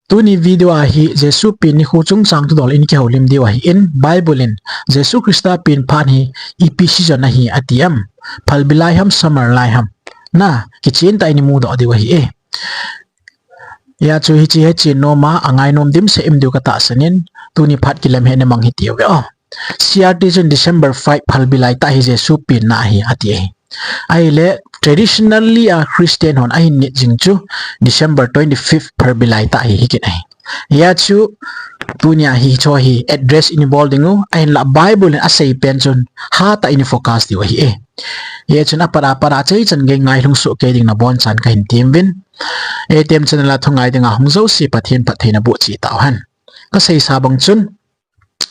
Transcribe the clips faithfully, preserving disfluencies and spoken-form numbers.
Tuni video a hi Jesu pen nikho chungchang thudol in kihoulim diu ahin, Bible in Jesu Christa pen phat hi ipi season ahi ati em? Phalbi lai ham, summer lai ham? Na, kichen tah in imu doh diu ahi e. Hijeh chun hiche hi chen nom a, angai nom dimset um diu katahsan in, tuni phat kilem hi namang hitiuve o. C R T chun December five Phalbi lai tah hi Jesu penna ahi ati ahi. Ahile, traditionally a Christian hon ahin nit jing chu December twenty-fifth Phalbi lai tah hi hikit ahi. Hijeh chun tunia hiche hi address in bol diu, ahinla Bible in asei pen chun hatah in focus diu ahi e. Hijeh chun apat apat a chai chan gei ngailhung soh kei ding nabonchauvin kahin temuvin. Etem channel a thu ngai dinga hung jouse Pathen phattheina boh cheh tauhen. Kaseisa bang chun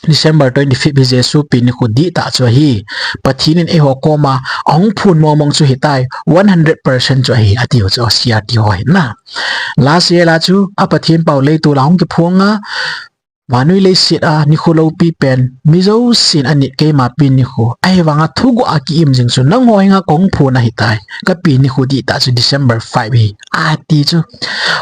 December twenty-fifth hi Jesu pen nikho dihtah chu ahi. Pathen in eiho koma ahung phon mong mong chu hitai, one hundred percent chu ahi, atiu chu C R T ho hin na. Last year a chu a Pathen pao leitol a hung kiphong a, vannoi leiset a nikho loupi pen, mi jousen anit keima pen nikho. Ahivanga thuguh a ki-im jing chu nangho henga kahung phon ahitai. Ka pen nikho dihtah chu December five hi, ati chu.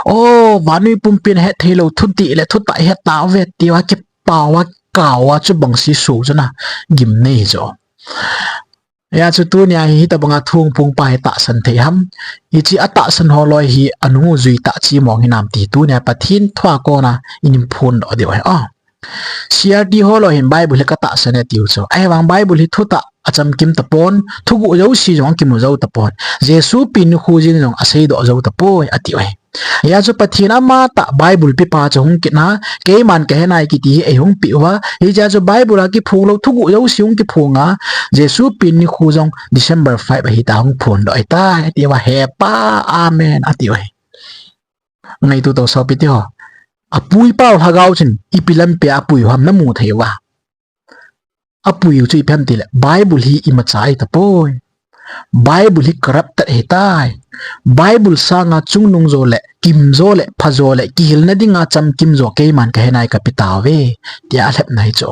O, vannoi pumpin ahethei lou thudih le thutah ihet tauve, tia kipao a, kao a, chubang si su chu na, gimnei chu. Hijeh chun tunia hi hitobanga thu hung phongpa hi tahsan thei ham? Hiche atahsan ho loi hi anung u jui tah chi mong hinam ti tunia Pathen thua kona in phondoh diu ahi. O, C R T ho loi hin Bible hi katahsan e tiu chu. Ahivang Bible hi thutah achamkim tapon, thuguh jouse jong kimu jou tapon. Jesu pen nikho jeng jong aseidoh jou tapoi, atiu ahi. Hijeh chun Pathen amatah Bible pepa chu hung kit na, keiman kahenai kiti hi eihung peh uva. Hijeh chun Bible a kiphong lou thuguh jouse hung kiphong a, Jesu pen nikho jong December five ahitai hung phondoh ahitai, atiuva hepa, amen, atiu ahi. Ngaito tau sopi teho. Apui pao lhagao chun ipi lampi a apui u ham namu thei uva. Apui u chu ipi ham tile, Bible hi imacha ahitapoi. Bible hi corrupted ahitai. Bible sanga chungnung jo le, kim jo le, pha jo le, kihilna dinga chamkim jo keiman kahenai kape tauve, tia alhepna hi chu.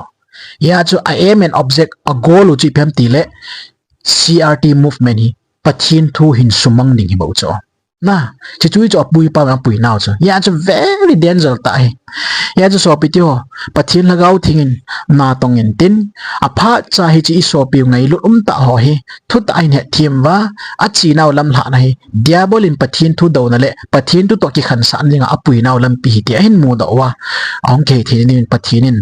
Hijeh chun a aim and object, a goal u chu ipi ham tile, C R T movement hi Pathen thu hin sumang ding hi bou chu. Na, hiche chu apui pao in apui nau chu. Hijeh chun very danger tah ahi. Hijeh chun sopi teho, Pathen Lhagao Theng in natong intin, aphat cha hiche isopi u ngailut umtah ho hi thutah a ahin hetthem uva, achenau lamlhahna hi Diabol in Pathen thu douna le Pathen thu toh kikhansahna dinga apui nau lampi ahi ti ahin mudoh uva, ahung kihei thei dingin Pathen in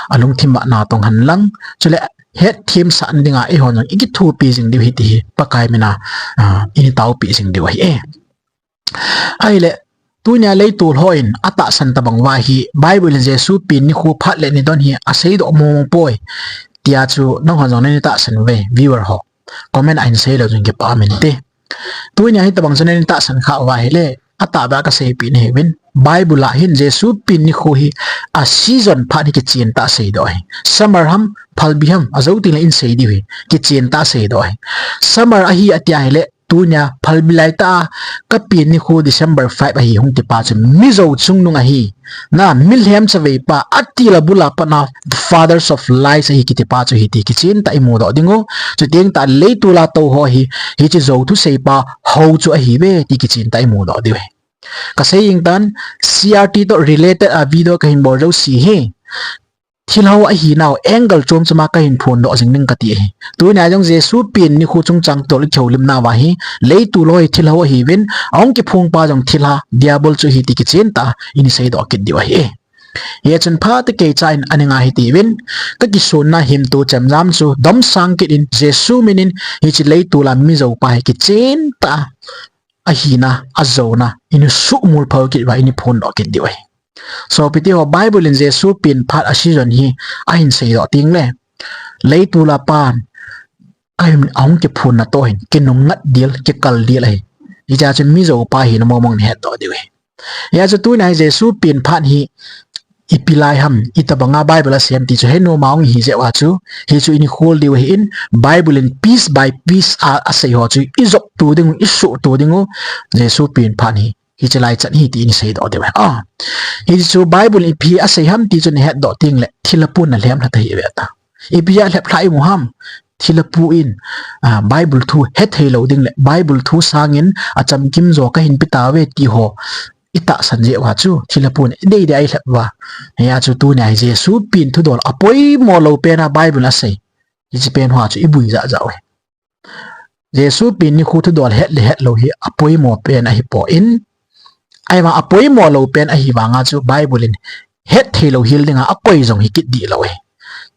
alungthim a natong hen lang, chule hetthemsahna dinga eihon jong ikithopi jing diu ahi ti hi Pakai mina, ah, ini taopi jing diu ahi e. Ahile, tunia leitol hon atahsan tobang uva hi, Bible in Jesu pen nikho phat le nidon hi aseidoh mong mong poi, tia chu nanghon jong nani tahsan uve, viewer ho. Comment a hin seilou jong kipah minte. Tunia hitobang chu nani tahsan kha uva ahile, atahbeh a kaseipeh nahiuvin. Bible a hin Jesu pen nikho hi a season phat hi kichen tah a seidoh ahi. Summer ham, Phalbi ham, ajou tengle in sei diu ahi. Kichen tah a seidoh ahi. Summer ahi ati ahile, tunia Phalbi lai tah a, ka pen nikho December five ahi hung tipa chu Mizo chungnung ahi. Na, milhem chaveipa, atil abul a patna, the fathers of lies ahi kitipa chu hiti kichen tah a imudoh diu. Chuteng tah leitol a tou ho hi, hiche jou thusei pa ho chu ahiuve ti kichen tah a imudoh diu ahi. Kasei jeng tan, C R T toh related a video kahin bol jouse hi, thilha ahinau angle chom chom a kahin phondoh jing ding kati ahi. Tunia jong Jesu pen nikho chungchang thudol kihoulimna uva hi, leitol ho hi thilha ahiuvin, ahung kiphongpa jong thilha, Diabol chu ahi ti kichen tah a ini seidoh kit diu ahi. Hichun phat keicha in aninga hitiuvin, kakisonna himto chemjam chu domsang kit in, Jesu min in hiche leitol a Mizo pa hi kichen tah a ahina, ajouna, ini suhmol phal kit uva ini phondoh kit diu ahi. Sopi teho, Bible in Jesu pen phat a season hi ahin seidoh tengle, leitol a pan ahin, ahung kiphonna toh hin kinungngat del, kikal del ahi. Hijeh chun Mizo pa ahina mong mong nahetdoh diu ahi. Hijeh chun tunia hi Jesu pen phat hi ipi lai ham, itobanga Bible asei ham ti chu henom a hung ihi jeh uva chu, hichu ini khol diu ahin, Bible in piece by piece a asei ho chu ijop to diu, isoh to diu, Jesu pen phat hi hiche lai chan ahi ti ini seidoh diu ahi. A, hichu Bible in ipi asei ham ti chu nahetdoh tengle thilha pon nalhem lha tahih uve ta. Ipi a lhep lha imu ham? Thilha pon, a, Bible thu hethei lou ding le Bible thu sangin achamkim jo kahin pe tauve ti ho itahsan jeh uva chu, thilha pun, idei dei a ilhep uva. Hia chu tunia hi Jesu pen thudol apoimo lou pen a Bible in asei. Hiche pen hoa chu ibui jah jah uve. Jesu pen nikho thudol het le het lou hi apoimo pen ahipoi. Ahivang apoimo lou pen ahivanga chu Bible in het thei lou hel dinga akoi jong hi kit dih lou ahi.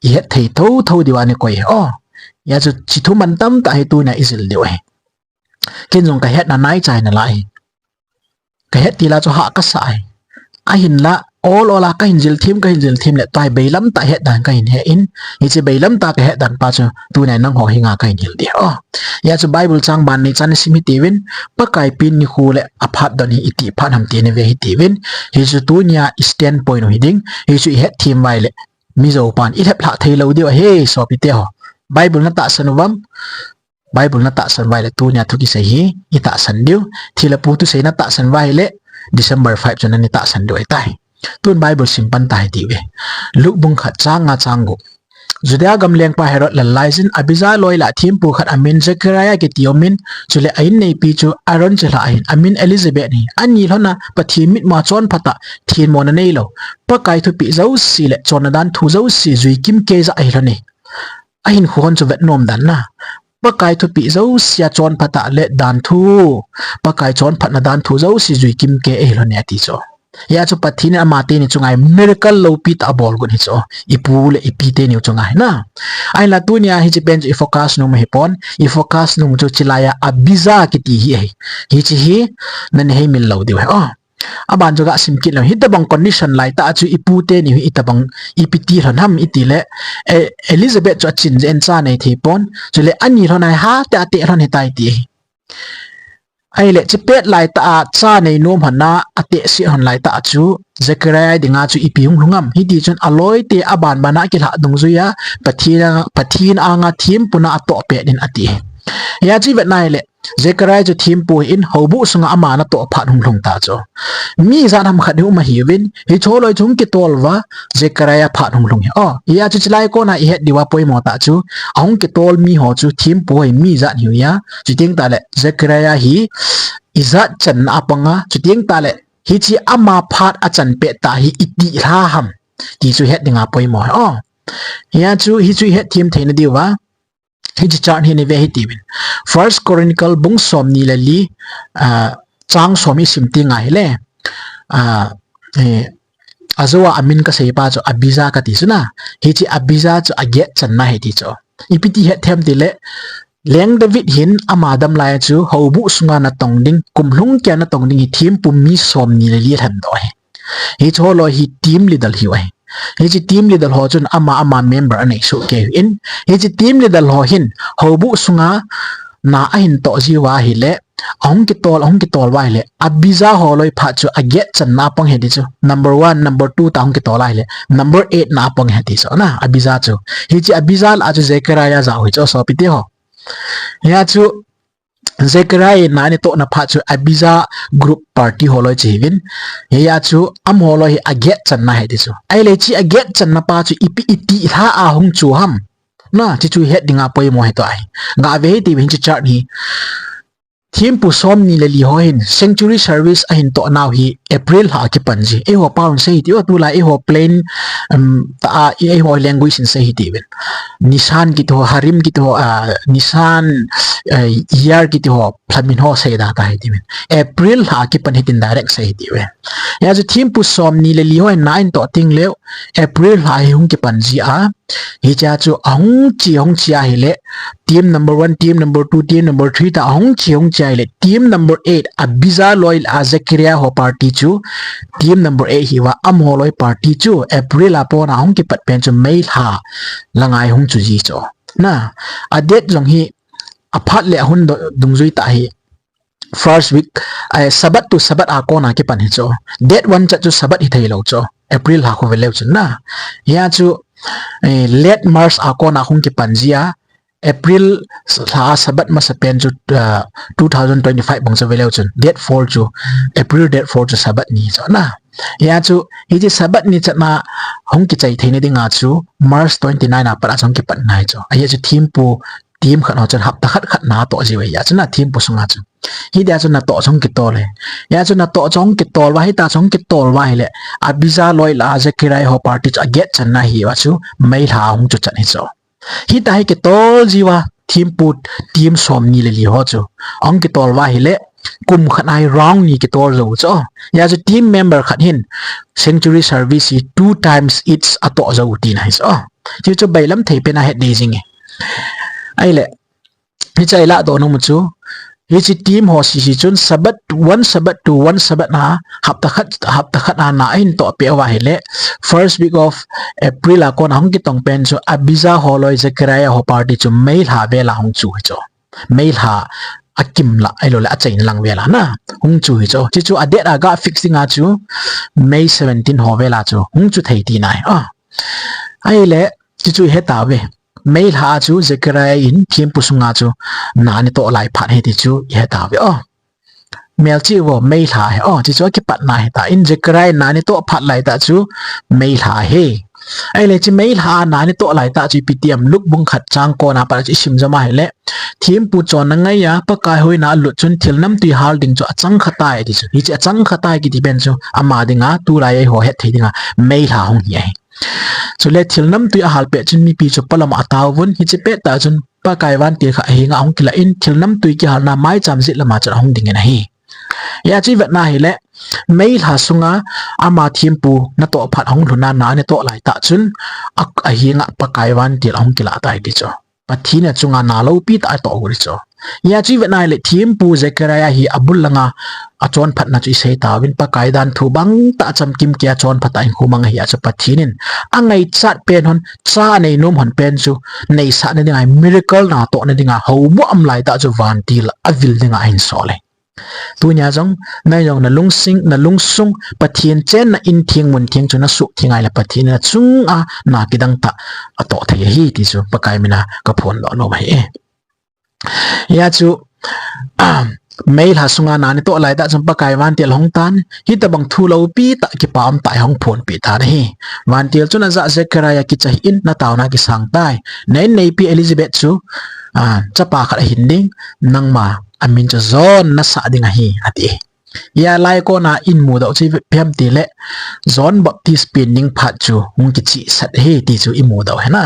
Ihet thei thotho diuva nikoi ahi. O, hia chu hiche thu mantam tah hi tunia ijil diu ahi. Ken jong kahetna naicha nalai ahi. Kahet til a chu hah kasah ahi. Ahinla, ol ol a kahin jil them, kahin jil them le, tua hi beilam tah het dan kahin he in, hiche beilam tah kahet dan pa chu, tunia nangho henga kahin hil ding. O, hia chu Bible chang ban ni chan isim hitiuvin, Pakai pen nikho le aphat don hi iti phat ham ti ive hitiuvin, hichu tunia i standpoint u hiding, hichu ihet them uva ahile, Mizo pan ilhep lhah thei lou diu ahi, sopite ho. Bible natahsan uvam? Bible natahsan uva ahile tunia thu kisei hi itahsan diu. Thilha pu thusei natahsan uva ahile December five chu nani tahsan diu ahitai. Tun Bible sim pan tahitiuve. Luke bung khat chang nga chang gup. Judea gam lengpa Herod lalai jin Abijah loi lah thempu khat amin Zechariah kiti aumin, chule a inneipi chu Aaron chilhah ahin, amin Elizabeth ahi. Ani lhona Pathen mitmua chonphat a thenmona neilou, Pakai thupeh jouse le chonna dan thu jouse jui kimkei jah ahi lhone. Ahinkho hon chu vet nom dan na. Pakai thupeh jouse a chonphat a le dan thu, Pakai chonphatna dan thu jouse jui kimkei ahi lhone ati chu. Hia chu Pathen in ama teni chunga miracle loupi tah abol got ahi chu. Ipu le ipi teni chunga hi na. Ahinla tunia hiche pen chu i focus nom ahipon, i focus nom chu chulai a Abijah kiti hi ahi. Hiche hi nani heimil lou diu ahi. O. Aban chu gasim kit lou. Hitobang condition laitah a chu ipu teni hi itobang ipi ti lhon ham itile, eh, Elizabeth chu achin jeh in cha nei thei pon. Chule ani lhona hi hatah a ateh lhon ahitai ti ahi. Ahile, chepet laitah a cha nei nom lhona ateh seh lhon laitah a chu Zechariah dinga chu ipi hung lhung am? Hitichun aloite aban ban a akilhah dungjuia Pathen a, Pathen anga thempu na atoh pet in ati. Hia chu ivet na ahile, Zechariah chu thempu ahin, houbuh sunga ama natoh phat hung lhung ta chu. Mi ijat ham khat hi um ahiuvin, hicheho loi chu hung kitol uva, Zechariah phat hung lhung ahi. O, hia chu chulai kona ihet diuva poimo tah chu, ahung kitol miho chu thempu ahi, mi ijat hiuva, chuteng tahle Zechariah hi ijat channa apanga, chuteng tahle hiche ama phat achan pet tah hi iti lha ham ti chu het dinga poimo ahi. O, hia chu hichu ihet them theina diuva, hiche chart hi nave hitiuvin. First Chronicle bung somni le li, ah, chang som isim teng ahile, ah, eh, ajou a amin kasei pa chu Abijah kati chu na. Hiche Abijah chu aget channa ahi ti chu. Ipi ti het them tile, Leng David hin ama damlai a chu houbuh sunga natong ding, kum lhung keiya natong ding hi thempu mi somni le li alhendoh ahi. Hicheho loi hi team leader ahiuve. Hiche team leader ho chun ama ama member anei soh kei uvin. Hiche team leader ho hin houbuh sunga na ahin toh jiuva ahile, ahung kitol, ahung kitol uva ahile, Abijah ho loi phat chu aget channa apang ahi ti chu. Number one, number two tah ahung kitol ahile, number eight na apang ahi ti chu. Na, Abijah chu. Hiche Abijah lah a chu Zechariah ajao ahi chu, sopite ho. Hia chu Zechariah na anatohna phat chu Abijah group party ho loi chu ahiuvin. Hia chu amaho loi hi aget channa ahi ti chu. Ahile hiche aget channa pa chu ipi iti lha a hung chu ham? Na, hichu het dinga poimo ahi tua hi. Gave hitiuvin hiche chart hi. Thempu somni le li ho hin sanctuary service ahin toh nau hi April lha a kipan ji. Eiho pao in sei hitiuve, tulai eiho plain, um, tah a, eiho language in sei hitiuvin. Nisan kiti ho, Harim kiti ho, ah, Nisan, eh, Iyar kiti ho, lhamin ho seida tah hitiuvin. April lha a kipan hitin direct sei hitiuve. Hia chu thempu somni le li ho hin na ahin toh teng leh, April lha hi hung kipan ji a. Hichea chu ahung che, ahung che ahile, team number one, team number two, team number three tah ahung che, ahung che ahile, team number eight, Abijah loi le Zechariah ho party chu, team number eight hiuva, amaho loi party chu, April a pona ahung kipat pen chu May lha langa hi hung chu ji chu. Na, a date jong hi, aphat le ahun do-, dungjui tah hi, first week, eh, Sabbath to Sabbath a kona kipan hi chu. Date one chet chu Sabbath hithei lou chu. April lha khu veleu chun na. Hia chu, eh, late March a kona hung kipan ji a. April lha a Sabbath masapen chu, ah, two thousand twenty-five bang chu veleu chun. Date four chu, April date four chu Sabbath ni chu na. Hia chu, hiche Sabbath ni chetna hung kichai theina dinga chu, March twenty-nine a pat a chu hung kipat ngai chu. Ahia chu thempu Team khat ho chun hapta khat khat natoh jiu ahi, hia chu na thempu sunga chu. Hitia chu natoh chu hung kitol e. Hia chu natoh chu hung kitol uva, hitia chu hung kitol uva ahile, Abijah loi lah a Zechariah ho party chu aget channa ahi uva chu, May lha hung chu chan ahi chu. Hitia hi kitol jiuva, thempu team somni le li ho chu. Hung kitol uva ahile, kum khat a hi round ni kitol jou chu. Hia chu team member khat hin sanctuary service hi two times each atoh jou tina ahi chu. Hichu bailam thei pen a het ding jing e. Ahile, hiche a ilah doh nom u chu, hiche team ho sese chun Sabbath, one Sabbath to one Sabbath a, hapta khat, hapta khat a na ahin toh peh uva ahile, first week of April a kona hung kitong pen chu, Abijah ho loi Zechariah ho party chu May lha vel a hung chu ahi chu. May lha akim lah, ahilou le achaina lang vel a na hung chu ahi chu. Hichu a date a ga fix ding a chu, May seventeen ho vel a chu hung chu thei tina ahi. Ah. Ahile, hichu ihet tauve. May lha a chu Zechariah in thempu sunga chu na anatoh lai phat ahi ti chu ihet tauve. Oh. Melchih vo, May lha ahi. Oh, hichu akipatna ahitan, Zechariah na anatoh phat lai tah chu May lha ahi. Ahile hiche May lha a na anatoh lai tah chu ipi ti ham, Luke bung khat chang kona pat a chu isim jom ahile, thempu chonna ngai a Pakai hoina alut chun thil namtui hal ding chu achang kha tai ti chu. Hiche achang kha tai kiti pen chu ama dinga, tulai eiho het thei dinga May lha hung hi ahi. Chule thil namtui ahal pet chun mipi chu palom a ataovun, hiche pet tah chun Pakai vantil kha ahenga ahung kilah in, thil namtui kihalna maicham jet lama chun ahung dingin ahi. Hia chu ivetna ahile, May lha sunga ama thempu natoh phat ahung lhun a na anatoh lai tah chun, a, ahenga Pakai vantil ahung kilah tai ti chu. Pathen in achunga na loupi tah atoh u ahi chu. Hia chu ivetna ahile, thempu Zechariah hi abul langa achonphatna chu isei tauvin, Pakai dan thu bang tah chamkim kei a chonphat a hinkho mang ahi a chu, Pathen in angaichat pen hon, cha anei nom hon pen chu neisahna dinga, miracle natohna dinga, houbuh um lai tah chu vantil avil dinga ahin sol e. Tunia jong, nang jong nalungsing, nalungsung, Pathen chenna in theng mun theng chu nasuhtheng ahile, Pathen in achunga na kidang tah atoh thei ahi ti chu Pakai mina kaphondoh nom ahi e. Hia chu, May lha sunga na anatoh lai tah chun Pakai vantil ahung tan, hitobang thu loupi tah, kipa um tah ahung phonpeh tan ahi. Vantil chun ajah, Zechariah kicha hih in, nataona kisang tai. Na inneipi Elizabeth chu, ah, chapa khat ahin ding, nangma amin chu John nasah ding ahi, ati. Hia lai kona imudoh chu ipi ham tile, John Baptist pen ding phat chu hung kichihsah ahi ti chu imudoh ahi na.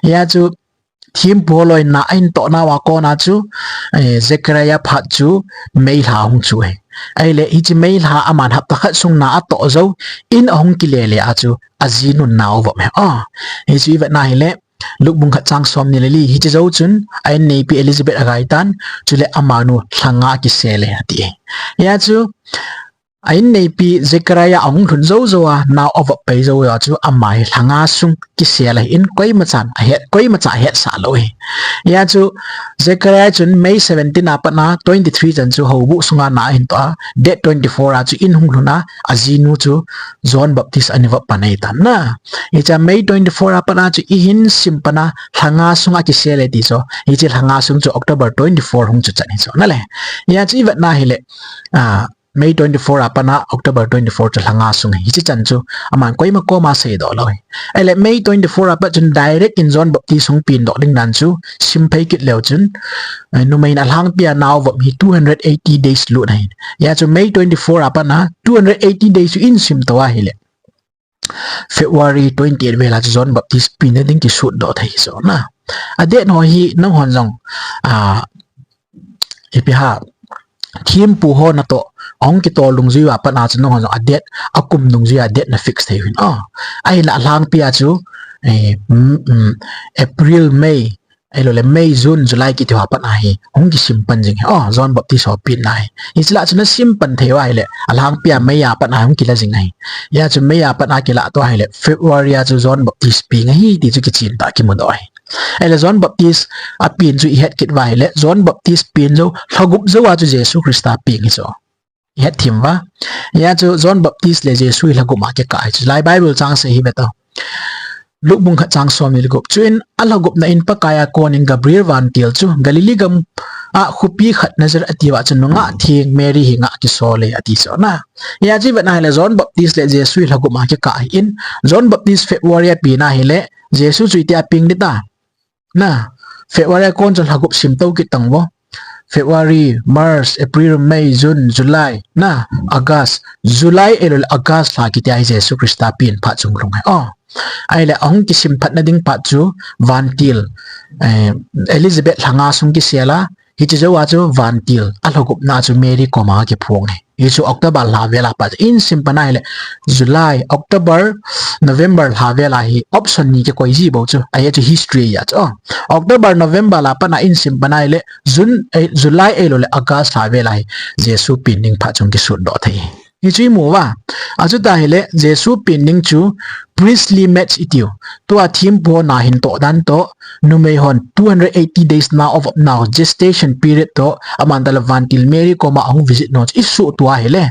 Hia chu thempu ho loi na ahin toh nauva kona chu, eh, Zechariah phat chu May lha hung chu ahi. Ahile hiche May lha aman hapta khat sung na atoh jou in, ahung kile le a chu ajinun na avop e. Ah, hichu ivetna ahile, Luke bung khat chang somni le li, hiche jou chun a inneipi Elizabeth agai tan, chule amanu lha nga akisel e ati. Hia chu a inneipi Zechariah ahung lhun jou jou a, nao avop pai jou jou a chu ama hi lha nga sung kisel ahin, koimachan ahet, koimacha ahetsah lou ahi. Hia chu Zechariah chun May seventeen a pat a twenty-three chan chu houbuh sunga na ahin toh a, date twenty-four a chu in hung lhun a, ajinu chu John Baptist ana vop pan ahi tan na. Hiche May twenty-four a pat a chu ihin sim pan a, lha nga sunga kisel e ti chu. Hiche lha nga sung chu October twenty-four hung chu chan ahi chu nale. Hia chu ivetna ahile, ah, May twenty-four a pat a October twenty-four chu lha nga sung ahi. Hiche chan chu aman koima koma seidoh lou ahi. Ahile May twenty-four a pat chun direct in John Baptist hung pendoh ding dan chu simphei kit leu chun, eh, numei in alhangpi a nao vop hi two hundred eighty days lut ahi. Hia chu May twenty-four a pat a two hundred eighty days chu in sim tou ahile, February twenty-eight vel a chu John Baptist pena ding kisutdoh thei ahi chu na. A date ho hi nanghon jong, ah, ipi ham, thempu ho natoh ahung kitol dungjui uva pat a chu nanghon jong a date, akum dungjui a date na fix thei uvin. Ah, ahinla alhangpi a chu, eh, mm, mm, April, May, ahilou le May, June, July kiti ho a pat a hi hung kisim pan jing ahi. Oh, John Baptist ho penna hi. Hiche lah chu nasim pan thei uva ahile, alhangpi a May a pat a hung kila jing ahi. Hia chu May a pat a kilah tou ahile, February a chu John Baptist peng ahi ti chu kichen tah a kimudoh ahi. Ahile John Baptist apen chu ihet kit uva ahile, John Baptist pen jou, lha gup jou a chu Jesu Christa peng ahi chu. Ihet thim uva. Hia chu John Baptist le Jesu hi lha gup a kikah ahi chu. Lai Bible chang sei hi ve tau. Luke bung khat chang somni le gup. Chuin alha gupna in Pakai a konin Gabriel vantil chu Galilee gam a khopi khat Nazareth atiuva chun nungah theng Mary henga akisol e ati chu na. Hia chu ivetna ahile John Baptist le Jesu hi lha gup a kikah ahin, John Baptist February a pen ahile Jesu chu itia peng ding ta. Na, February a kon chu lha gup sim to kit tang vo. February, March, April, May, June, July, na, August. July ahilou le August lha kiti a hi Jesu Christa pen phat chung lhung ahi. Oh. Ahile ahung kisim phat na ding phat chu vantil, eh, Elizabeth lha nga sung kisel a, hiche jou a chu vantil a lha gupna chu Mary koma kiphong ahi. Hichu October lha vel a pat in sim pan ahile July, October, November lha vel a hi option ni kikoi ji bou chu. Ahi chu history a chu. October, November lha pat a in sim pan ahile June, eh, July ahilou le August lha vel a hi Jesu pen ding phat chung kisut doh thei. Hichu imu uva. Achuti ahile Jesu pen ding chu priestly match itiu. Tua thempu ho na hin toh dan toh, numei hon two hundred eighty days na of now, gestation period toh, aman tale vantil Mary koma ahung visit nom chu isuh tua ahile.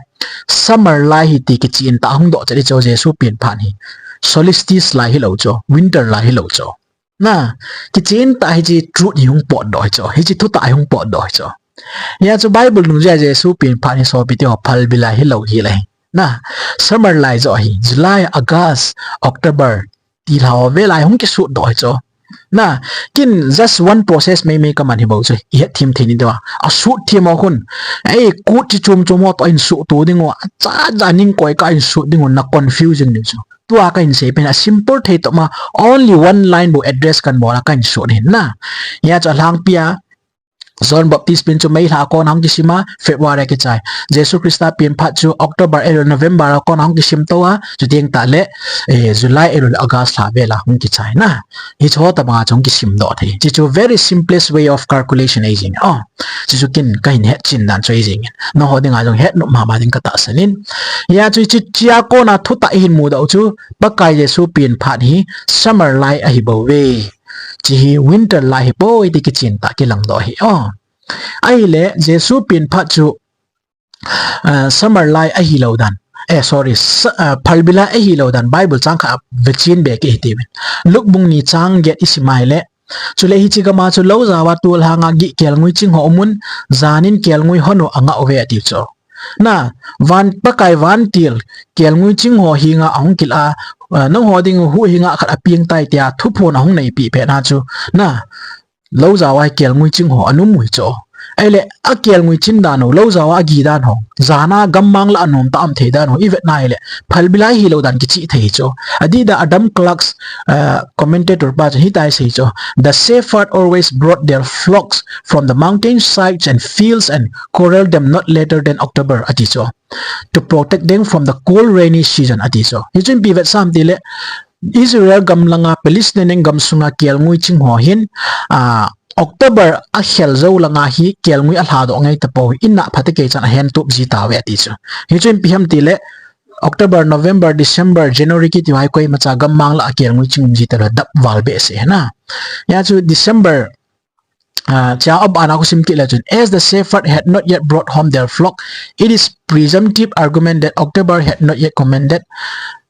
Summer lai hi ti kichen tah ahung doh chet hi chu Jesu pen phat hi. Solstice lai hilou chu, winter lai hilou chu. Na, kichen tah hiche truth hi hung potdoh hi chu, hiche thutah hi hung potdoh hi chu. Hia chu Bible nung jia Jesu pen phat hi sopi teho phalbi lai hilou hi le. Na, summer lai jo hi, July, August, October, ti lha ho vel a hi hung kisut doh hi chu. Na, kin just one process mei mei kaman hi bou chu, ihet them thei ni diu a. Asut them ho khun. Ei, kut chi chom chom ho toh in suhto ding u, acha cha ning koi ka in sut ding u, na confusing ding chu. Tua kahin sei pen a simple thei toh ma, only one line bou address kan bol a kahin sut hin na. Hia chu alhangpi a, John Baptist pen chu May lha a kon a hung kisim a, February a kichai. Jesu Christa pen phat chu October, eh, November a kon a hung kisim to a, chuteng tah le, eh, July, eh, August lha vel a hung kichai na. Hiche ho tabang a chu hung kisim doh thei. Hiche chu very simplest way of calculation ahi jing. Oh, hiche chu kin kahin hetchen dan chu ahi jing in. Nangho ding a jong het nom mama ding katahsan in. Hia chu hiche chia kon a thutah ihin mudoh u chu Pakai Jesu pen phat hi summer lai ahi bou ve. Hiche hi winter lai hi poi ti kichen tah kilang doh hi. Oh. Ahile, Jesu pen phat chu, ah, summer lai ahilou dan. Eh, sorry, sa-, ah, phalbi lai ahilou dan. Bible chang khat a vechen be kit hite uvin. Luke bung ni chang get isim ahile. Chule hiche gam a chu lou jao a tol hang a gih kelngoi ching ho um un, jan in kelngoi hon u angah uve atiu chu. Na, van, Pakai vantil, kelngoi ching ho henga ahung kil a, ah, nangho ding u huhhing a khat apeng tai tia thuphon ahung neipi pet na chu. Na, lou jao a kelngoi ching ho ana um u hi chu. Ahile, akelngoi chin dan u, lou jao a agih dan ho, jan a gammang lah a anom tah a um thei dan ho, ivet na ahile, phalbi lai hilou dan kicheh thei chu. Adih dan Adam Clarke, uh, commentator pa chu hitia asei chu. The shepherd always brought their flocks from the mountain sides and fields and corralled them not later than October, ati chu. To protect them from the cold rainy season, ati chu. Hichun ipi vetsah ham tile, Israel gam langa Palestine gam sunga kelngoi ching ho hin, ah, October akhel jou langa hi kelngoi alha doh ngai tapou, in a phatecha chan ahen tup ji tauve ati chu. Hichun ipi ham tile, October, November, December, January kiti ho hi koimacha gammang lah a kelngoi ching um ji talou, dap val behseh na. Hia chu December, ah, chia a bana khu sim kit le chun, as the shepherd had not yet brought home their flock, it is presumptive argument that October had not yet commanded,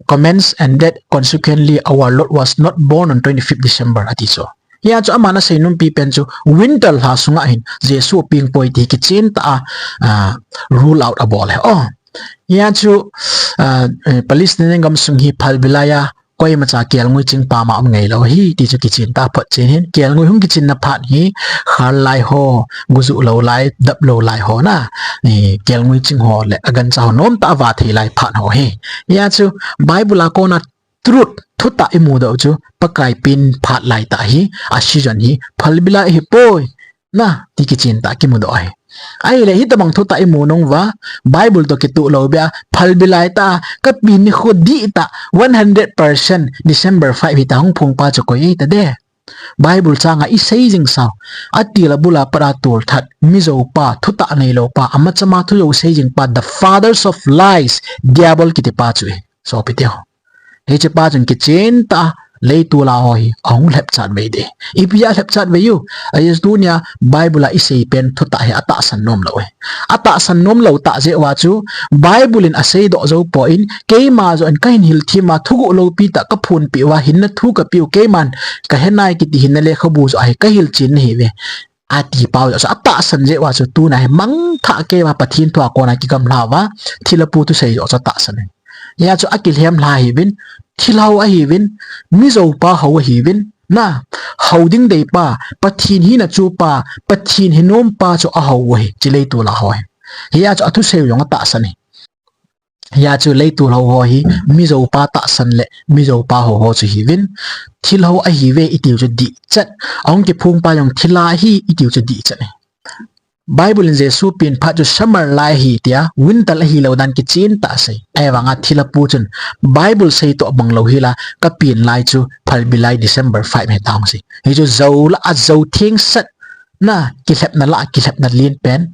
commenced and that consequently our Lord was not born on twenty-fifth December, ati chu. Hia chu aman asei nompi pen chu winter lha sunga hin Jesu apeng poi ti kichen tah a, ah, rule out abol ahi. Oh. Hia chu, ah, eh, Palestine gam sung hi phalbi lai a, koimacha kelngoi ching pama um ngailou ahi, ti chu kichen tah a photchen hin, kelngoi hung kichin na phat hi, khal lai ho, gujuh lou lai, dap lou lai ho na, eh, kelngoi ching ho le, agancha ho nomtah a va thei lai phat ho ahi. Hia chu, Bible a kona truth, thutah imudoh u chu, Pakai pen phat lai tah hi, a season hi, phalbi lai ahi poi. Na, ti kichen tah kimudoh ahi. Ahile, hitabang thutah imu nung uva, Bible toh kitoh lou beh a, phalbi lai tah, kapen nikho dihtah, one hundred percent December five hita hung phong pa chu koi ahi tade. Bible chang a isei jing sau, atil abul a pat a tolthat, mijou pa, thutah neilou pa, amachama thujou sei jing pa, the fathers of lies, Diabol kiti pa chu ahi. Sopi teho. Hiche pa chun kichen tah a, leitol a ho hi, ahung lhepchat vei de. Ipi a lhepchat vei u. Ajeh chu tunia Bible a isei pen thutah hi atahsan nom lou ahi. Atahsan nom lou tah jeh uva chu, Bible in asei doh jou poi, keima joh in kahin hilthem a, thuguh loupi tah kaphonpeh uva, hinna thu kapeh u, keiman kahe nai kiti hinna lekhabu joh ahi, kahilchen nahi ve. Ati pau joh chu atahsan jeh uva chu tuna hi mangthah keiuva Pathen thu a kona kigamlha uva, thilha pu thusei joh chu atahsan ahi. Hia chu akilhem lha ahiuvin, thilha ho ahiuvin, mijou pa ho ahiuvin, Na, hou ding deipa, Pathen hina chupa, Pathen hi nompa chu ahou u ahi, hiche leitol a ho hi. Hia chu athusei u jong atahsan ahi. Hia chu leitol hou ho hi, Mizo pa tahsan le, Mizo pa hou ho chu hiuvin, thil hou ahiuve itiu chu dihchet, ahung kiphongpa jong thil a ahi itiu chu dihchet ahi. Bible in Jesu pen phat chu summer lai ahi tia, winter ahilou dan kichen tah asei. Ahivanga thilha pu chun Bible sei toh bang lou hila, kapen lai chu Phalbi lai December five ahi tia ahung sei. Hichu jou lah a jou thengsel na, kilhepna lah a kilhepna len pen,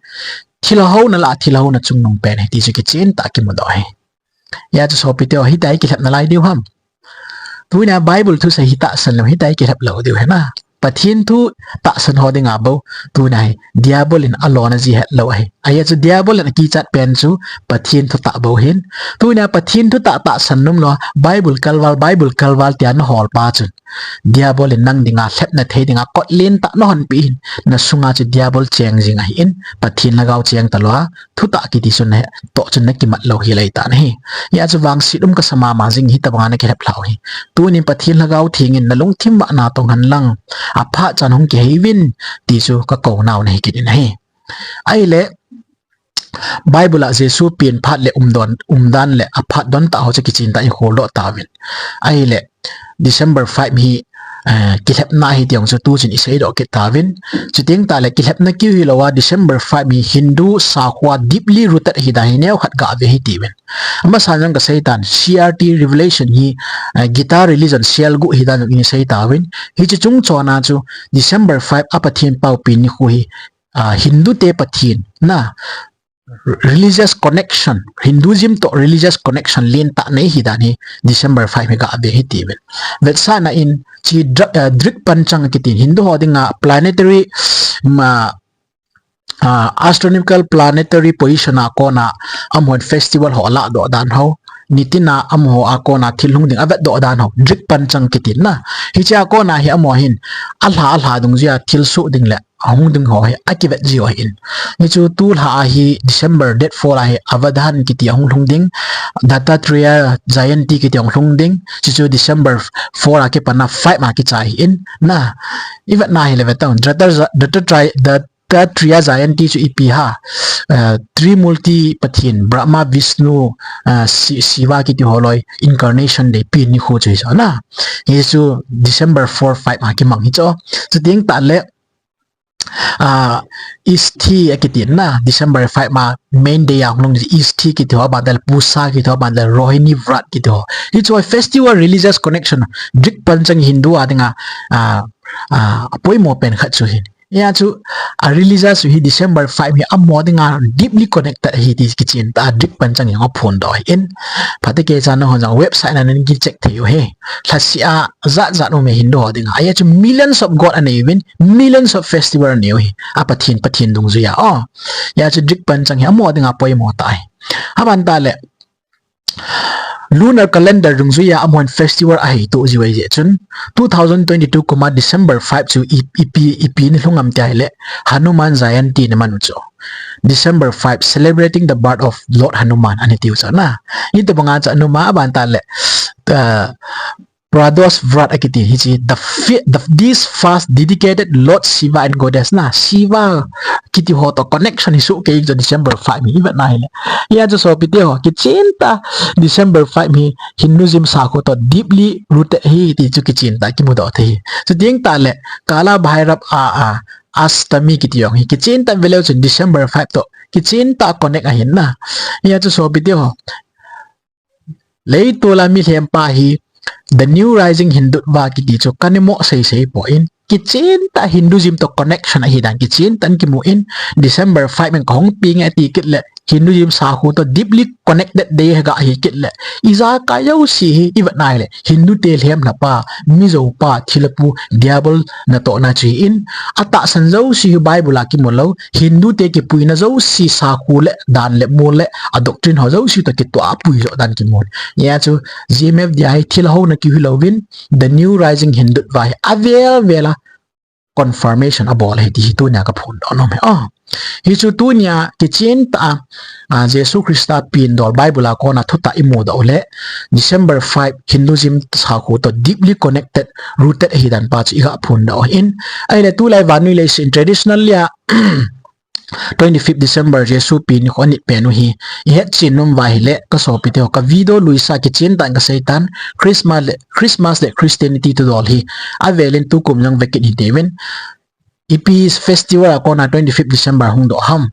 thilha houna lah a thilha houna chungnung pen ahi ti chu kichen tah a kimudoh ahi. Hia chu sopite ho, hitia hi kilhepna lai diu ham. Tunia Bible thusei hi tahsan lou, hitia hi kilhep lou diu ahi na. Pathen thu tahsan ho dinga bou, tunia hi Diabol in alona ji hetlou ahi. Ahia chu Diabol in akichat pen chu Pathen thutah bou ahin. Tunia Pathen thutah tahsan nom lou a, Bible kalval, Bible kalval tia nahol pa chun, Diabol in nang dinga lhepna thei dinga kot lentah nahonpeh in, nasunga chu Diabol cheng jing ahin, Pathen lhagao cheng talou a, thutah kiti chu natoh chun nakimat lou hel ahitan ahi. Hia chu vangset um kasa mama jing, hitobanga nakilhep lhah u hi. Tunin Pathen Lhagao Theng in nalungthim vah natong hen lang, aphat chan hung kihei uvin, ti chu kakounau nahi kit in ahi. Ahile, Bible a Jesu pen phat le umdon, umdan le aphat don tah ho chu kichen tah in holdoh tauvin. Ahile, December five hi, eh, kilhepna ahi ti jong chu tuchun iseidoh kit tauvin. Chuteng tahle kilhepna keu hilou a December five hi Hindu sakhoa deeply rooted ahi dan hi neokhat gave hitiuvin. Amasan jong kaseitan C R T Revelation hi, eh, Gita religion selguh ahi dan jong isei tauvin. Hiche chungchona chu December five a Pathen paopi nikho hi, ah, Hindu te Pathen na religious connection, Hinduism toh religious connection lentah nei ahi dan hi December five hi gave hitiuvin. Vetsahna in hiche dra-, eh, Drik Panchang kiti Hindu ho dinga planetary, ma, ah, astronomical planetary position a kona amahon festival ho aladoh dan ho, nitina amaho a kona thil hung ding avetdoh dan ho, Drik Panchang kiti na. Hiche a kona hi amaho hin alha, alha dungjuia thilsoh ding le ahung ding ho hi akivet jiu ahin. Hichu tulha a hi December date four a hi Avadhan kiti ahung lhung ding, Dattatreya Jayanti kiti ahung lhung ding, chuchu December four a kipanna five a kichai ahin. Na, ivetna hile vetan, Datta-, Dattatreya, Dattatreya Jayanti chu ipi ham, eh, Trimurti Pathen, Brahma, Vishnu, eh, Shi-, Shiva kiti holoi incarnation day pen nikho chu hichu na. Hichu December four, five a kimang hichu. Chuteng tahle, ah, Isthi akiti na, December five a main day a hung lhung Isthi kiti ho, aban tahle Pusa kiti ho, aban tahle Rohini Vrat kiti ho. Hichu festival religious connection, Drik Panchang Hindu a dinga, ah, ah, apoimo pen khat chu ahin. Hia chu, a religious hi December five hi amaho dinga deeply connected ahi ti kichen tah a Drik Panchang in aphondoh ahin. Phatecha nahon jong website na nahin kicheck thei u ahi. Lhasih a jat jat um e Hindu ho dinga. Ahia chu millions of god anei uvin, millions of festival anei u ahi. A Pathen, Pathen dungjuia. Oh. Hia chu Drik Panchang hi amaho dinga poimo tah ahi. Aban tahle, lunar calendar dungjuia amahon festival aheitoh jiu ahi jeh chun, two thousand twenty-two kum a December five chu i, ipi, ipi nilhung am tia hile, Hanuman Jayanti naman u chu. December five, celebrating the birth of Lord Hanuman, ana tiu chu na. Hitobanga chu Hanuman aban tahle, ah, Pradosh Vrat akiti hiche, the fi-, the, this fast dedicated Lord Shiva and Goddess na, Shiva kiti ho toh connection hi soh kei chu December five hi ivetna hile. Hia chu sopite ho, kichen tah December five hi Hinduism sakho toh deeply rooted ahi ti chu kichen tah kimudoh thei ahi. Chuteng tahle Kala Bhairab a, a, Ashtami kiti jong hi kichen tah veleu chun December five toh kichen tah connect ahin na. Hia chu sopite ho, leitol a milhem pa hi, The New Rising Hindutva kiti chu kana mo seisei poi. Kichen tah Hinduism toh connection ahi dan kichen tah in kimun, December five in kahung peng e ati kit le, Hinduism sakho toh deeply connected day hi ga hi kit le, ijakai jouse hi ivetna hile, Hindu te lhem lhapa, Mizo pa, thilha pu, Diabol natohna chu ahin, atahsan jouse hi Bible a kimu lou, Hindu te kipuina jouse sakho le dan le mol le a doctrine ho jouse toh kitoh a pui jo dan kimun. Hia chu G M F D I hi thilha houna keu hilouvin, The New Rising Hindutva hi avel vel a confirmation abol ahi ti hi tunia kaphondoh nom e. Hichu tunia kichen tah a, a, Jesu Christa pen dol Bible a kona thutah imudoh uleh December five Hinduism sakho toh deeply connected, rooted ahi dan pa chu iga phondoh in. Ahile tulai vannoi leiset in traditionally a twenty-fifth December Jesu pen nikho anit pen u hi ihet chen nom uva ahile, kasopi teho, ka video luisa kichen tah in kasei tan, Christmas le, Christmas le Christianity thudol hi avel in tukum jong vekit hiteuvin. Ipi festival a kona twenty-fifth December hungdoh ham,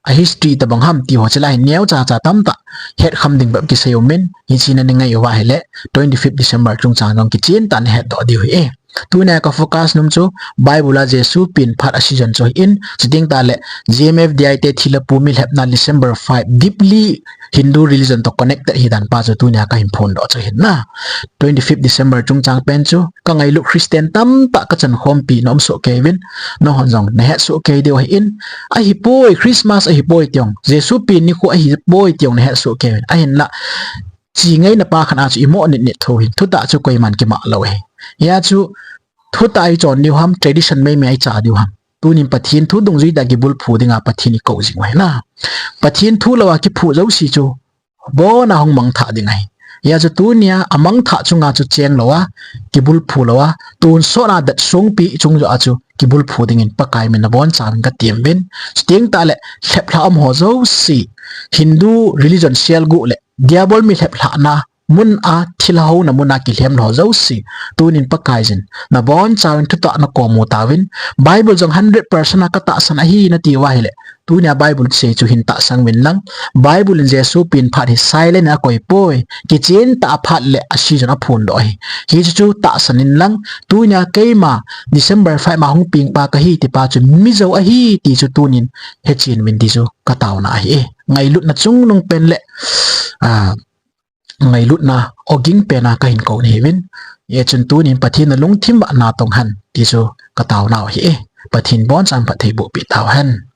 a history itobang ham ti ho chulai neocha cha tamtah hetkham ding bep kisei umin, hiche nangai uva ahile twenty-fifth December chungchang jong kichen tah in nahetdoh diu ahi e. Tunia ka focus nom chu Bible a Jesu pen phat a season chu ahin, chuteng tahle G M F D I te thilha pu mi lhepna December five deeply Hindu religion toh connected ahi dan pa chu tunia kahin phondoh chu ahin na. Twenty-fifth December chungchang pen chu kangailut Christian tamtah kachan khompi nom soh kei uvin, nanghon jong nahet soh kei diu ahin, ahipoi, Christmas ahipoi tiong, Jesu pen nikho ahipoi tiong nahet soh kei uvin, ahinla chi ngaina pa khat a chu imo nit nit thou hin, thutah chu koiman kimah lou ahi. Hia chu thutah ichon diu ham, tradition meimei icha diu ham. Tunin Pathen thu dungjui tah kibulphu dinga Pathen ikou jing u ahi na. Pathen thu louva kiphu jouse chu abona hung mangthah ding ahi. Hia chu tunia amangthah chunga chu cheng louva, kibulphu louva, tonsot a dat songpi chung joh a chu kibulphu dingin Pakai min nabonchauvin katem uvin. Chuteng tahle lheplhah um ho jouse, Hindu religion selguh le Diabol mi lheplhahna mun a thilha houna mun a kilhem lou jouse, tunin Pakaiyin nabonchauvin thutah nakom u tauvin, Bible jong hundred percent a katahsan ahi nati uva ahile, tunia Bible sei chu hin tahsan uvin lang, Bible in Jesu pen phat hi silent a akoi poi, kichen tah a phat le a season aphondoh ahi. Hichu chu tahsan in lang, tunia keima December five ma hung peng pa kahi ti pa chu Mizo ahi ti chu tunin hechen uvin ti chu kataona ahi e. Ngailutna chungnung pen le, a, ngailutna ogin pen a kahin kou nahi uvin. Hijeh chun tunin Pathen nalungthim uva natong hen ti chu kataonau ahi e. Pathen bonchauvin phatthei bohpeh tauhen.